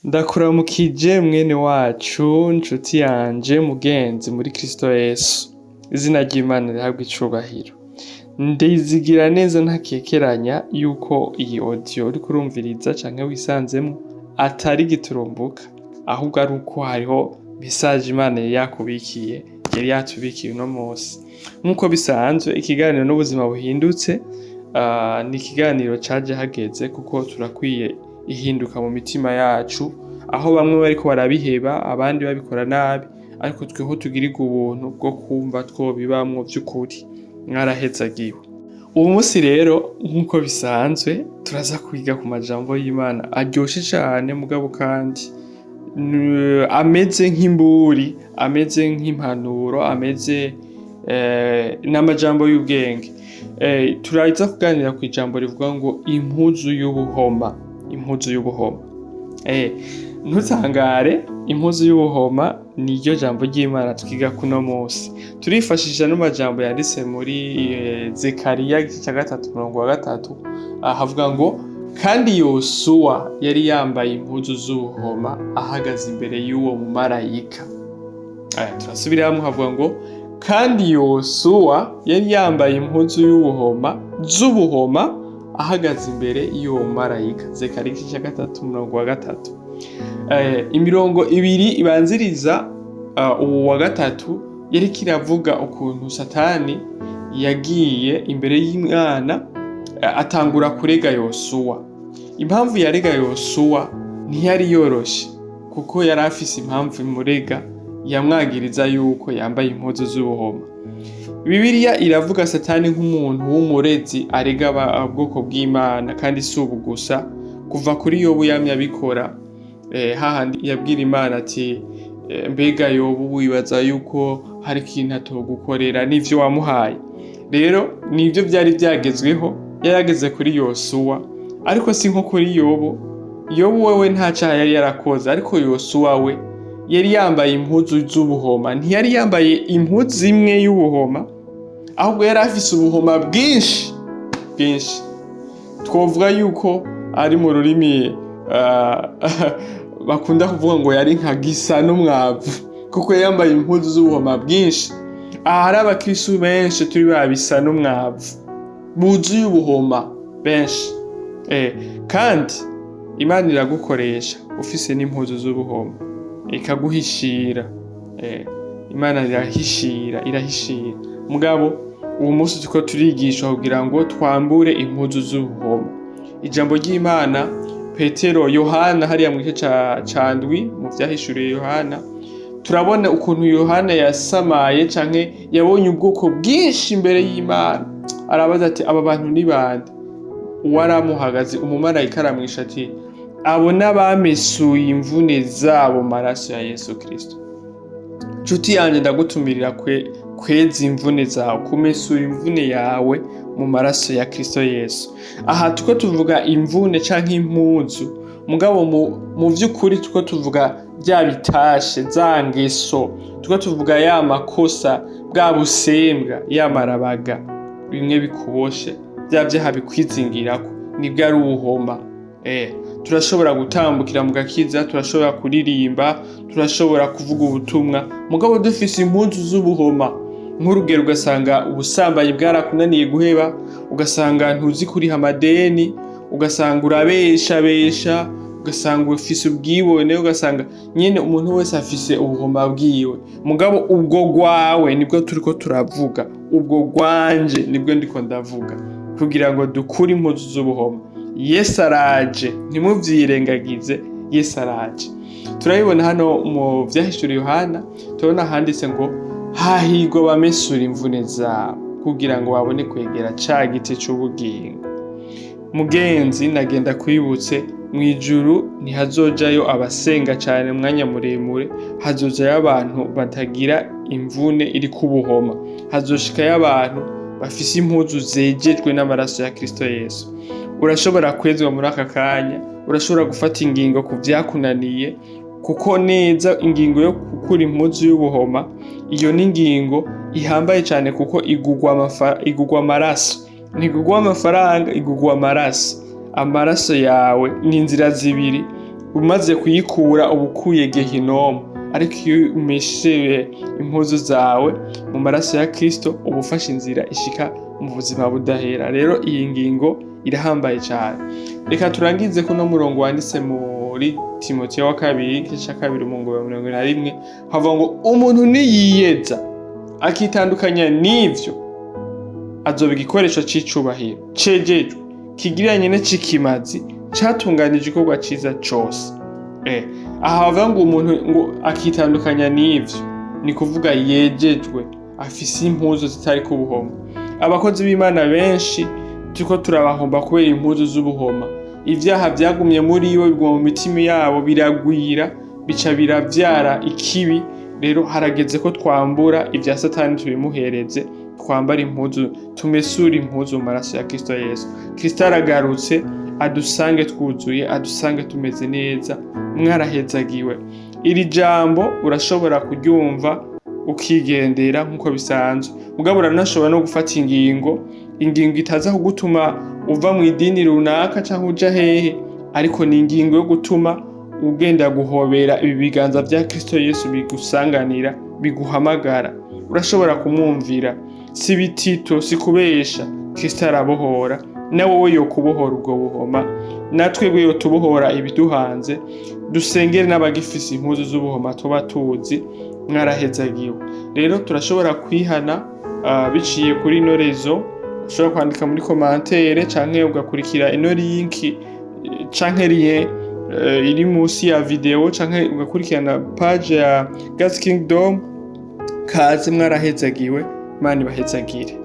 Ndakuramukije mwene wacu, nshuti yanje, mugenzi muri Kristo Yesu. Izina ry'Imana rihabwe icubahiro. Ndizigira neza ntakekeranya yuko iyi audio uriko urumviriza canke wisanzemwo atari giturumbuka, ahubwo ari uko hariho message Imana yari yakubikiye, yari yatubikiye uno munsi. Nk'uko bisanzwe, ikiganiro n'ubuzima buhindutse ni ikiganiro caje hageze kuko turakwiye ihinduka mu mitima yacu, aho bamwe bariko barabiheba, abandi babikora nabi, ariko tweho tugirirwa ubuntu bwo kumva twobibamwo vy'ukuri. Mwarahezagiwe. Uwu munsi rero, nk'uko bisanzwe, turaza kwiga ku majambo y'Imana aryoshe cane, mugabo kandi ameze nk'imburi, ameze nk'impanuro, ameze n'amajambo y'ubwenge. Turaza kuganira kw'ijambo rivuga ngo impuzu y'ubuhoma, impuzu y'ubuhoma. Ntutangare, impuzu y'ubuhoma niryo jambo ry'Imana twiga kuno munsi. Turifashisha n'amajambo yanditse muri Zekariya igice ca 3, umurongo wa 3, havuga ngo: "Kandi Yosuwa yari yambaye impuzu z'ubuhoma ahagaze imbere y'uwo mumarayika." Turasubiramwo, havuga ngo: "Kandi Yosuwa yari yambaye impuzu y'ubuhoma z'ubuhoma ahagaze imbere y'uwo mumarayika." Zekariya igice ca 3, umurongo wa 3. Imirongo ibiri ibanziriza uwu wa 3 yariko iravuga ukuntu Satani yagiye imbere y'Imana, atangura kurega Yosuwa. Impamvu yarega Yosuwa ntiyari yoroshe, kuko yari afise impamvu imurega. Yamwagiriza yuko yambaye impuzu z'ubuhoma. Bibiliya iravuga Satani nk'umuntu w'umurezi arega ubwoko bw'Imana, kandi si ubu gusa. Kuva kuri Yobu yamye abikora, hahandi yabwira Imana ati: "Mbega Yobu wibaza yuko hari ikintu atogukorera n'ivyo wamuhaye?" Rero nivyo vyari vyagezweho, yarageze kuri Yosuwa, ariko si nko kuri Yobu. Yobu wewe nta caha yari yarakoze, ariko Yosuwa we yari yambaye impuzu z'ubuhoma. Ntiyari yambaye impuzu imwe y'ubuhoma, ahubwo yari afise ubuhoma bwinshi bwinshi. Twovuga yuko ari mu rurimi bakunda kuvuga ngo yari nka gisa n'umwavu, kuko yambaye impuzu z'ubuhoma bwinshi. Aha hari abakristu benshi turi babisa n'umwavu, buzuye ubuhoma benshi. Kandi Imana iragukoresha ufise n'impuzu z'ubuhoma, ikaguhishira. Imana irahishira, irahishira. Mugabo uwo munsi turiko turigishwa kugira ngo twambure impuzu z'ubuhoma. Ijambo ry'Imana, Petero, Yohana, hariya mu gice ca 7 mu Vyahishuriye Yohana, turabona ukuntu Yohana yasamaye canke yabonye ubwoko bwinshi imbere y'Imana. Arabaza ati: "Aba bantu ni bande?" Uwaramuhagaze, umumarayika, aramwisha ati: "Abo n'abamesuye imvune zabo mu maraso ya Yesu Kristo." Nshuti yanjye, ndagutumirira kweza imvune zawe, kumesura imvune yawe mu maraso ya Kristo Yesu. Aha tuko tuvuga imvune canke impuzu, mugabo mu vy'ukuri tuko tuvuga bya bitashe, za ngeso, tuko tuvuga ya makosa, bwa busembwa, ya marabaga, bimwe bikuboshe, bya vyaha bikwizingirako, nibwo ari ubuhoma. Turashobora gutambukira mu gakiza, turashobora kuririmba, turashobora kuvuga ubutumwa, mugabo dufise impuzu z'ubuhoma. Nk'urugero, ugasanga ubusambanyi bwarakunaniye guheba, ugasanga ntuzi kuriha amadeni, ugasanga urabeshabesha, ugasanga ufise ubwibone, ugasanga nyene umuntu wese afise ubuhoma bwiwe. Mugabo ubwo rwawe nibwo turiko turavuga, ubwo rwanje nibwo ndiko ndavuga, kugira ngo dukure impuzu z'ubuhoma. Yesu araje, ntimuvyirengagize, Yesu araje. Turabibona hano mu Vyahishuriwe Yohana, turabona handitse ngo: "Hahirwa abamesura imvune zabo kugira ngo babone kwegera ca giti c'ubugingo." Mugenzi, nagenda kwibutse, mw'ijuru ntihazojayo abasenga cane umwanya muremure, hazojayo abantu batagira imvune iriko ubuhoma. Hazoshikayo abantu bafise impuzu zejejwe n'amaraso ya Kristo Yesu. Urashobora kwezwa muri aka kanya, urashobora gufata ingingo ku vyakunaniye, kuko neza ingingo yo gukura impuzu y'ubuhoma, iyo ni ingingo ihambaye cyane, kuko igugwa amaraso, ntigugwa amafaranga, igugwa amaraso. Amaraso yawe ni inzira zibiri. Umaze kuyikura, uba ukuye gehinomu. Ariko iyo umeshe impuzu zawe mu maraso ya Kristo, uba ufashe inzira ishika mu buzima budahera. Rero iyi ngingo irahambaye cyane. Reka turangize ko no murongo wanditse muri Timoteyo wa kabiri, igice cya 2, umurongo wa 41, havuga ngo: "Umuntu niyiyeza akitandukanya n'ivyo, azoba igikoresho c'icubahiro cejejwe, kigereranye n'ikimazi, catunganije igikorwa ciza cose." Aha bavuga ngo umuntu ngo akitandukanya n'ivyo, ni kuvuga yejejwe, afise impuzu zitari kubuhoma. Abakozi b'Imana benshi turiko turabahomba kubera impuzu z'ubuhoma. Ivyaha vyagumye muri bo, biguma mu mitima yabo, biragwira, bica biravyara ikibi. Rero harageze ko twambura ivya Satani, tubimuhereze, twambara impuzu, tumesure impuzu mu maraso ya Kristo Yesu. Kristo aragarutse, adusange twuzuye, adusange tumeze neza. Mwarahezagiwe. Iri jambo urashobora kuryumva ukigendera nk'uko bisanzwe, mugabo uranashobora no gufata ingingo, ingingo itaza kugutuma uva mu idini runaka cyangwa uja hehe, ariko ni ingingo yo gutuma ugenda guhobera ibi biganza vya Kristo Yesu bigusanganira, biguhamagara. Urashobora kumwumvira. Si bitito, si kubesha. Kristo arabohora, na wowe yokubohora ubwo buhoma, natwebwe yotubohora ibiduhanze. Dusengere n'abagifise impuzu z'ubuhoma tuba tuzi. Mwarahezagiwe. Rero turashobora kwihana biciye kuri ino réseau. Ushobora kwandika muri commentaire canke ugakurikira ino link canke lien iri munsi ya video, canke ugakurikirana page ya God's Kingdom. Kaze, mwarahezagiwe. Imana ibahezagire.